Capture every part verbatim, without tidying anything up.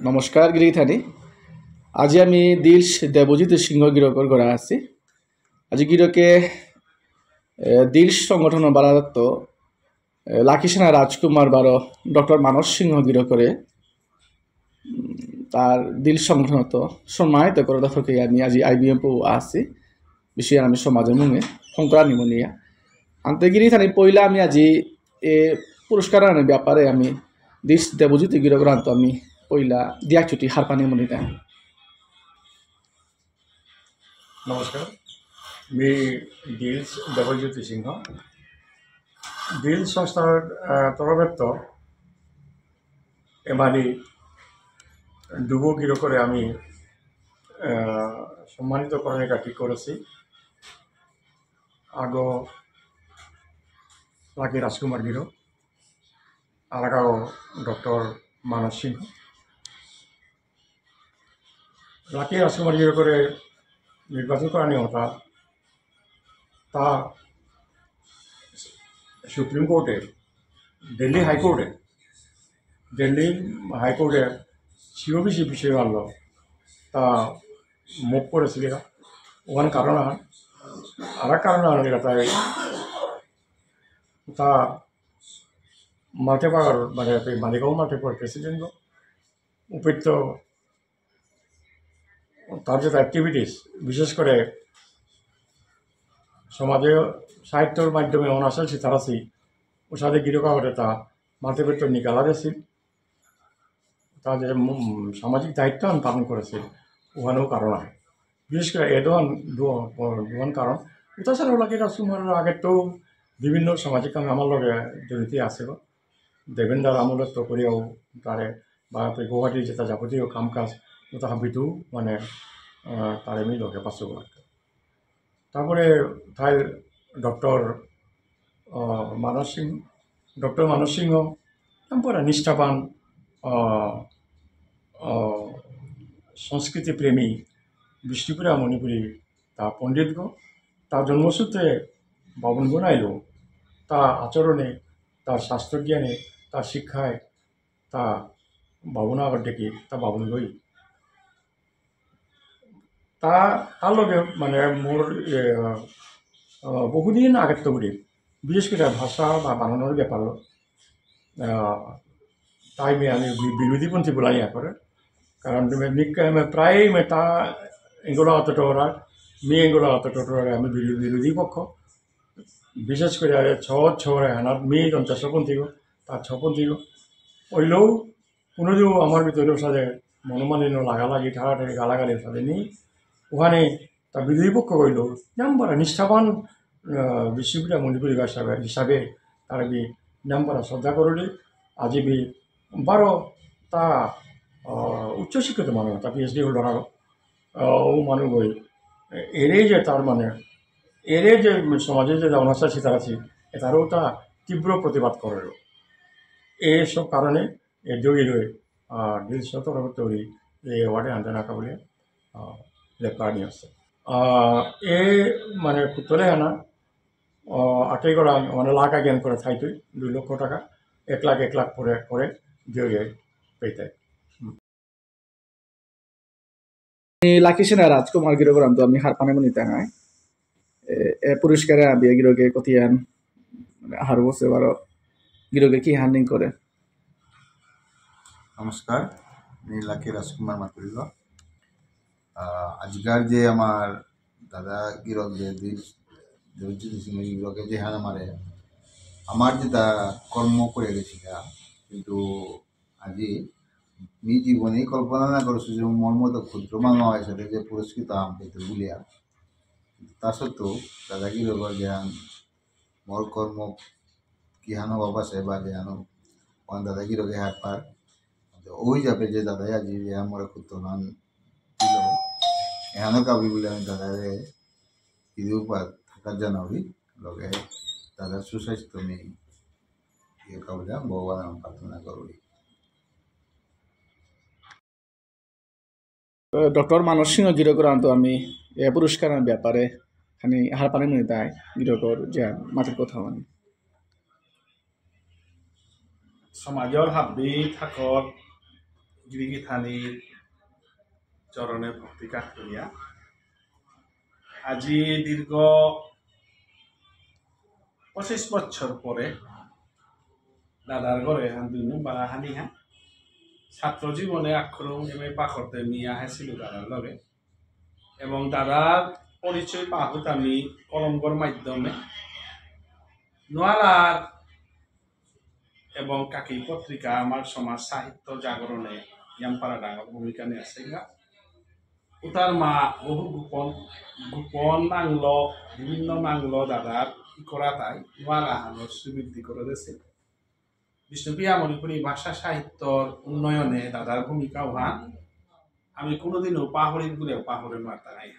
নমস্কার গিরিথানি। আজি আমি দিলস দেবজিৎ সিংহ গিরকর ঘরে আছি। আজি গিরকে, এ, দিলস সংগঠন বারাদত্ত, এ, লাকি সেনা রাজকুমার বারো ডক্টর মানস সিংহ গিরকরে, উম, তার দিলস সংগঠনত সম্মানিত করে দর্শকে আমি আজি আইবিএম পো আছি। বিষয়ে আমি সমাজর মুঙে ফংকরা নিমনিয়া। আনতে গিরিথানি পইলা আমি আজি এ পুরস্কার আনে ব্যাপারে আমি দিলস দেবজিৎ গিরকরান্ত আমি পইলা দিয়া চুটি হারপানি মনিতা। নমস্কার, মি দিলস দেবজিৎ সিংহ। দিলস সংস্থার, আহ, তরফেত্ত এবারে দুগো গিরকরে আমি, আহ, সম্মানিত করার এটা ঠিক করেছি। আগো লাকি রাজকুমার গিরক, আর আগো ডক্টর মানস সিংহ। লাকি রাজকুমার গিরকরে নির্বাচন করানি হতা, তা সুপ্রিম কোর্টে, দিল্লি হাইকোর্টে, দিল্লি হাইকোর্টে সিওবিসি বিষয় আনলো, তা মুভ করেছিল। ওখান কারণ আহান, আর এক কারণ আহান, এটা তাই তা মাঠে পাওয়ার, মানে, মালিকাও মাঠে পাওয়ার প্রেসিডেন্ট উপেত্ত তার যে অ্যাক্টিভিটিস, বিশেষ করে সমাজে সাহিত্যর মাধ্যমে অনাসেল সিতারাসি উসাদে গিরকা করে তা মাতে পেত্ত নিকালা দেসি, তা যে, উম, সামাজিক দায়িত্ব আন পালন করেসি, ওখানেও কারণ আছে। বিশেষ করে এ দোকান, দো-, দোকান কারণ, এটা ছাড়া ওলা কিনা সুমার আগে তো বিভিন্ন সামাজিক কামে আমার লগে জড়িত আছে গো। দেবেন্দ্র আমলে তো করিয়াও তারে বা তো গুয়াহাটি যেটা যাবতীয় কাম কাজ ওটা হাবিতু মানে, আহ, তারে আমি লগে পাসু লাগতো। তারপরে তাই ডক্টর, আহ, মানস সিং, ডক্টর মানস সিংহ একদম পুরা নিষ্ঠাবান, আহ, আহ, সংস্কৃতি প্রেমী বিষ্ণুপ্রিয়া মণিপুরী তা পণ্ডিতগ, তা জন্মসূত্রে বামুনগ নাইলেও তা আচরণে, তার শাস্ত্রজ্ঞানে, তার শিক্ষায়, তা বামুন আগর দেখি, তা বামুনগই। তা, তার লগে মানে মোর, এ, আহ, বহুদিন আগের তো বুলিম, বিশেষ করে ভাষা বা বানানর ব্যাপারে, আহ, তাই মে আমি বি-, বিরোধীপন্থী বলাই ইয়া করে। কারণ তুমি নিক-, মে প্রায় মে তা এঙ্গোলা অত টোরা, মি এঙ্গোলা অত টোরা, আমি বিরো-, বিরোধী পক্ষ। বিশেষ করে আরে ছ, ছ রে হানার মি তঞ্চাশপন্থী গো, তা ছপন্থী গো। ওইলেও কোনোদিনও আমার ভিতরে ওর সাথে মনোমালিন্য লাগালাগি, ঠাড়াঠাড়ি, গালাগালি ওর সাথে নেই। ওখানে তার বিরোধী পক্ষ হইল নাম্বার নিষ্ঠাবান, আহ, বিষ্ণুপ্রিয়া মণিপুরী হিসাবে, হিসাবে তার বি নাম্বার শ্রদ্ধা করলে আজি বি বারো তা, আহ, উচ্চশিক্ষিত মানুষ, তা পিএইচডি হোল্ডার আরো, আহ, ও মানুষ ওই এরে যে তার মানে এরে যে সমাজে যে অনাচার শিকার আছে, এটারও তা তীব্র প্রতিবাদ করে। এইসব কারণে এ জয়ী হয়ে, আহ, দিলসর তরফ তৈরি এই অ্যাওয়ার্ডে আনতে না কাবুলে, আহ, লেপকার নিয়ে আসছে। আহ, এ মানে কুতলে না, আহ, আটে করা মানে লাখ আগে করে থাইতই দুই লক্ষ টাকা, এক লাখ, এক লাখ করে, করে জয়ী পেতে। লাকি সেনা রাজকুমার গিরকরান্ত আমি হারপানে মনিতাঙাই। এ, এ পুরস্কারে আমি গিরকে কতিয়ান, মানে, হারবসে বারো গিরকে কি হান্ডিং করে। নমস্কার, আমি লাকি রাজকুমার মাতুরিগ। আহ, আজকার যে আমার দাদা গিরক যে দিল, দেবজিৎ সিংহ গিরকে যে হান আমারে, আমার যেটা কর্ম করে গেছিলা, কিন্তু আজি মি জীবনে কল্পনা না করেছি যে মোর মতো ক্ষুদ্র মানুষ হিসেবে যে পুরস্কৃত আম পেতে বলিয়া। তা সত্ত্বেও দাদা গিরকর যে আম মোর কর্ম কিহানো বাবা সে বা যে আনো ওয়ান দাদা গিরকে হাত পার। তো ওই যাবে যে দাদা আজি যে আমার ক্ষুদ্র নাম দিল। এহানো কাবি বলে আমি দাদারে ইদু পা থাকার জানাবি। লগে দাদার সুস্বাস্থ্য নেই। ইয়ে কাবুলে ভগবান আমি প্রার্থনা করবি। ডক্টর মানস সিংহ গিরকরান্ত আমি এ পুরস্কারর ব্যাপারে খানি হারপানি নুই তাই গিরকর যে মাতির কথা মানে। সমাজর হাব্বি থাকত গিরিগিথানির চরণে ভক্তি কাকুরিয়া। আজি দীর্ঘ পঁচিশ বছর পরে দাদার ঘরে হান দুই নম্বর আহানি হা। ছাত্র জীবনে আক্রম এম এ পাকরতে মিয়া হেছিল দাদার লগে, এবং দাদার পরিচয় পাহুত আমি কলমগর মাধ্যমে। নোয়ালার এবং কাকি পত্রিকা আমার সমাজ সাহিত্য জাগরণে ইয়ামপারা ডাঙর ভূমিকা নিয়ে আছে গা। উতার মা বহু গোপন, গোপন মাংল, বিভিন্ন মাংল দাদার ই করা তাই নোয়ালা হানোর শ্রীবৃদ্ধি করে দিয়েছে। বিষ্ণুপ্রিয়া মণিপুরী ভাষা সাহিত্যর উন্নয়নে দাদার ভূমিকা ওহান আমি কোনোদিনও পাহরি বলে পাহরে মারতা নাই।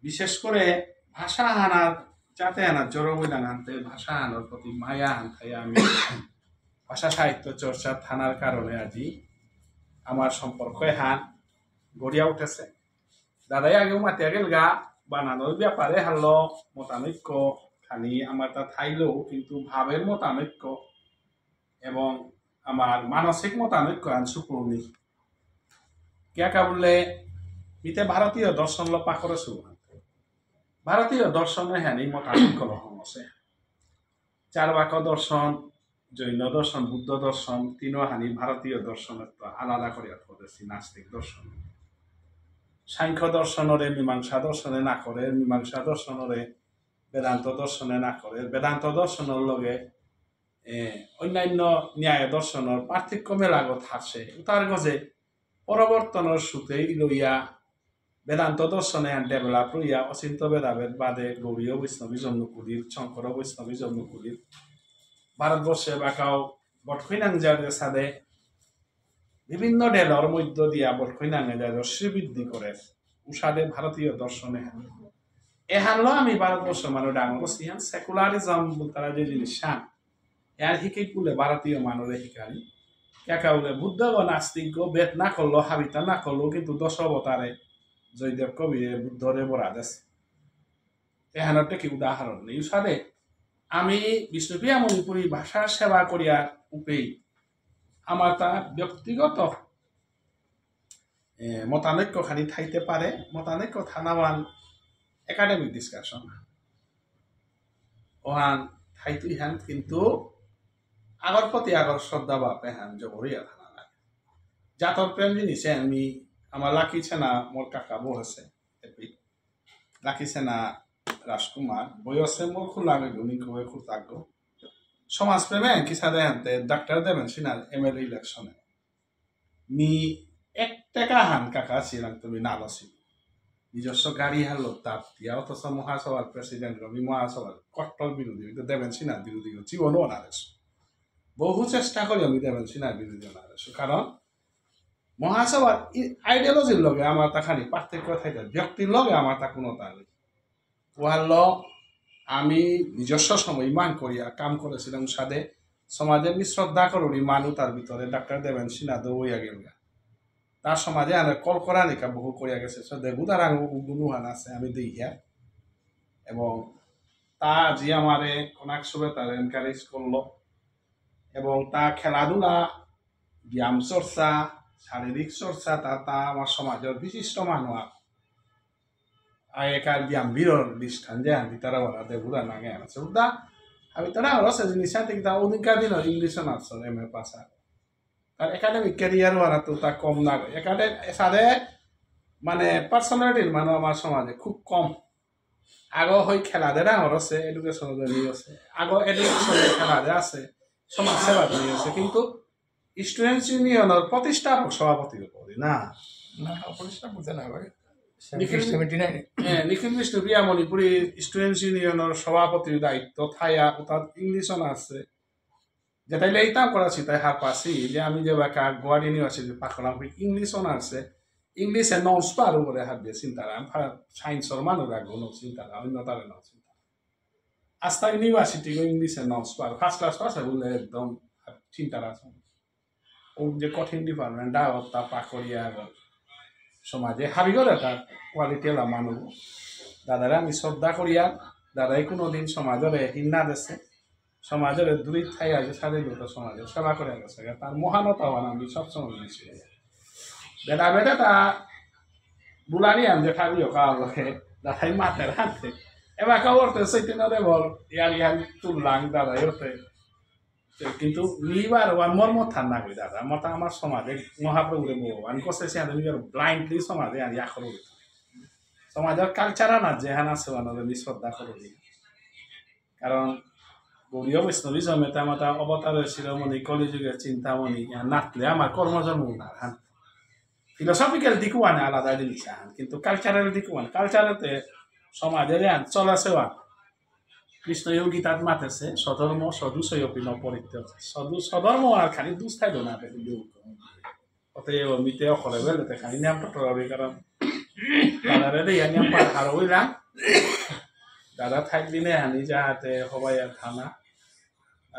বিশেষ করে ভাষা হানার, যাতে হানার জড় বইলাম আনতে ভাষা হানার প্রতি মায়া আনতে আমি ভাষা সাহিত্য চর্চা থানার কারণে আজি আমার সম্পর্ক হান গড়িয়া উঠেছে। দাদাই আগেও মাতিয়া গেল গা, বানানোর ব্যাপারে হারলো মতানৈক্য খানি আমার তা থাইলেও, কিন্তু ভাবের মতানৈক্য এবং আমার মানসিক মতানৈক্য আন সুপূর্ণি। কিয়া কা বুললে, মিতে ভারতীয় দর্শন লো পাকরে সু। ভারতীয় দর্শনে হানি মতানৈক্য লহম আছে। চার্বাক দর্শন, জৈন দর্শন, বুদ্ধ দর্শন, তিনো হানি ভারতীয় দর্শনের তো আলাদা করে পড়েছি নাস্তিক দর্শন। সাংখ্য দর্শনরে মীমাংসা দর্শনে না করে, মীমাংসা দর্শনরে বেদান্ত দর্শনে না করে, বেদান্ত দর্শনের লগে, এ, অন্যান্য ন্যায় দর্শনের পার্থক্য মেলাগত আছে। উতার গজে পরবর্তনের সুতে ইলইয়া বেদান্ত দর্শনে ডেভেলপ হইয়া অচিন্ত ভেদাভেদ বাদে গৌড়ীয় বৈষ্ণবিজম নুকুলির, শঙ্কর বৈষ্ণবিজম নুকুলির। ভারতবর্ষে বাকাও বটখৈনাং যাদের সাদে বিভিন্ন ডেলর মধ্য দিয়া বটখৈনাং যাদের শ্রীবৃদ্ধি করে উষাদে ভারতীয় দর্শনে। এহানলো আমি ভারতবর্ষ মানে ডাঙর সিহান সেকুলারিজম বুলতারা যে জিনিস হান। এর হিকে কুলে ভারতীয় মানুষে হিকানি। কেকা বুলে বুদ্ধ গো নাস্তিক গো, বেদ না করলো, হাবিতা না করলো, কিন্তু দশ অবতারে জয়দেব কবিরে বুদ্ধরে বরা দেশ। এহানতে কি উদাহরণ নেই। উসাদে আমি বিষ্ণুপ্রিয়া মণিপুরী ভাষার সেবা করিয়া উপেই আমার তা ব্যক্তিগত, এ, মতানৈক্য খানি থাইতে পারে, মতানৈক্য থানাওয়ান একাডেমিক ডিসকাশন। ওহান থাইতু ইহান কিন্তু আগর প্রতি আগর শ্রদ্ধা বাপে হান জবরিয়া থানা লাগে। জাতর প্রেম জিনিসে আমি আমার লাকি সেনা মোর কাকা বউ আছে, এপি। লাকি সেনা রাজকুমার, বয়সে মোর খুলা আমি গুণী কবে খুতাগ্য। সমাজ প্রেমে কিসাদে হানতে ডাক্তার দেবেন সিনহার এমএলএ ইলেকশনে। মি এক টাকা হান কাকা ছিলাম তুমি না লসি। নিজস্ব গাড়ি হারলো তাপ দিয়া, অথচ মহাসভার প্রেসিডেন্ট, আমি মহাসভার কট্টর বিরোধী, ওই তো দেবেন সিনহার বিরোধী, জীবনও না রেসু। বহু চেষ্টা করি আমি দেবেন সিনহার বিরোধী না রেসু। কারণ মহাসভার আইডিওলজির লগে আমার তা খানি পার্থক্য থাকে, ব্যক্তির লগে আমার তা কোনো তা নেই। ওহানলো আমি নিজস্ব সময় ইমান করিয়া কাম করেছিলাম সাদে সমাজে আমি শ্রদ্ধা করুরি মানু তার ভিতরে ডাক্তার দেবেন সিনহা দৌ হইয়া গেল গা। তার সমাজে আনে কল করা নিকা বহু করিয়া গেছে। So দেবু তার আগে গুণহান আছে আমি দেখিয়া। এবং তা আজি আমারে কোনাক সুবে তার এনকারেজ করলো। এবং তা খেলাধুলা, ব্যায়াম চর্চা, শারীরিক চর্চা, তা, তা আমার সমাজের বিশিষ্ট মানুষ আর। আগেকার ব্যায়াম বীরর লিস্ট হান যে হান ভিতরে ওরা দেবুরা নাঙে আছে। উদা, আমি তারা ওরা সে জিনিস সাথে কিতা ওদিনকার দিন English nurse M A pass আর। তার একাডেমিক ক্যারিয়ার ওরা তো তা কম না। একাডেমি সাথে মানে পার্সোনালিটির মানুষ আমার সমাজে খুব কম। আগো হই খেলা দে ডাঙর আছে, এডুকেশন নিয়ে আছে। আগো এডুকেশন খেলা দে আছে, সমাজ সেবা নিয়ে আছে। কিন্তু স্টুডেন্টস ইউনিয়নের প্রতিষ্ঠাপক সভাপতি করি না। না, প্রতিষ্ঠা বুঝে না ভাই। নিখিল, সেভেন্টি নাইন। হ্যাঁ, নিখিল বিষ্ণুপ্রিয়া মণিপুরী স্টুডেন্টস ইউনিয়নের সভাপতির দায়িত্ব থায়া, অর্থাৎ ইংলিশ অনার্সে। যেটাই লেইতাম করা সেটাই হার পাসি, যে আমি যে বাকা গুয়াহাটি ইউনিভার্সিটি পাকলাম, ইংলিশ অনার্সে, ইংলিশে নন স্পার উপরে হাত দিয়ে চিন্তারা, সায়েন্সর মানুষ রাখবো, নন চিন্তারা, অন্য তারে নন চিন্তারা। আস্থা ইউনিভার্সিটি গো ইংলিশে নন স্পার, ফার্স্ট ক্লাস পাস বললে একদম চিন্তারা আছে। ও যে কঠিন ডিপার্টমেন্ট, ডাগত তা পাকরিয়া গো। সমাজে হাবি করে তার কোয়ালিটি এলা মানু। দাদারে আমি শ্রদ্ধা করিয়া, দাদাই কোনোদিন সমাজরে হিন্না দেশে। সমাজের দূরে থাই আছে, স্বাধীনতা সমাজের সেবা করে গেছে। তার মহানতা হওয়া আমি সবসময় বুঝছি। বেটা বেটা তা বুলানি আমি যে ঠাবি ওকা বলে, দাদাই মাতের হাতে। এবার খবর তো সেই দিন ওদের বল, ইয়ার ইয়ার তুললাম দাদা ওতে। তো কিন্তু নিবার ওয়ান মর্ম থান না করি দাদা, মতা আমার সমাজে মহাপ্রভুরে ভগবান কষে সে আমি ব্লাইন্ডলি সমাজে আমি ইয়া করবো। সমাজের কালচার না যে হানা সে ওয়ান ওদের শ্রদ্ধা করে দিই। কারণ গৌড়ীয় বৈষ্ণবিজমে তা মাতা অবতারের শিরোমণি, কলিযুগের চিন্তামণি, ইয়া নাতলে আমার কর্মজন্ম না হান। ফিলোসফিক্যাল দিক ওয়ান আলাদা জিনিস আহান, কিন্তু কালচারাল দিক ওয়ান, কালচারাতে সমাজের আন চলাছে ওয়ান। কৃষ্ণ গীতাত মাতেছে, "স্বধর্ম স্বদোষোঽপি ন পরিত্যজ্য।" স্বধ-, স্বধর্ম আর খালি দুষ থাইল না, অতএব মিতে অকরে বেলে তে খালি নিয়ম তো তরাবি কারণ দাদারে দে ইয়া নিয়ম পার হারো হইলা। দাদা থাকলি নে হানি যাহাতে হবাই আর থানা।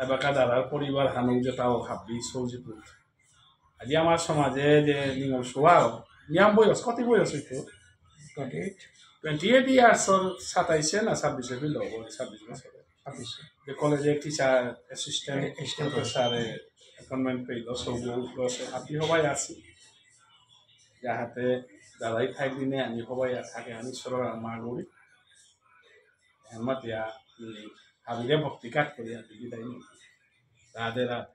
এবাকা দাদার পরিবার হানু যেটাও হাবি সৌজিপুর। আজি আমার সমাজে যে নিয়ম সোয়াও, নিয়ম বয়স, কত বয়স হইতো? Twenty eight। Twenty eight years, সাতাইশে না ছাব্বিশে বিল হবো, ছাব্বিশ বছরে। ছাব্বিশে। যে কলেজে টিচার, অ্যাসিস্ট্যান্ট, অ্যাসিস্ট্যান্ট প্রফেসরে অ্যাপয়েন্টমেন্ট পেইল, সৌগ উঠলো, সে হাতি হবাই আছি। যাহাতে দাদাই থাক দিনে আমি হবাই আর থাকে, আমি সরল আর মা গৌরী। এর মধ্যে আমি হাবিরে ভক্তি কাজ করি আর বিদায় নিই। রাধে রাধে।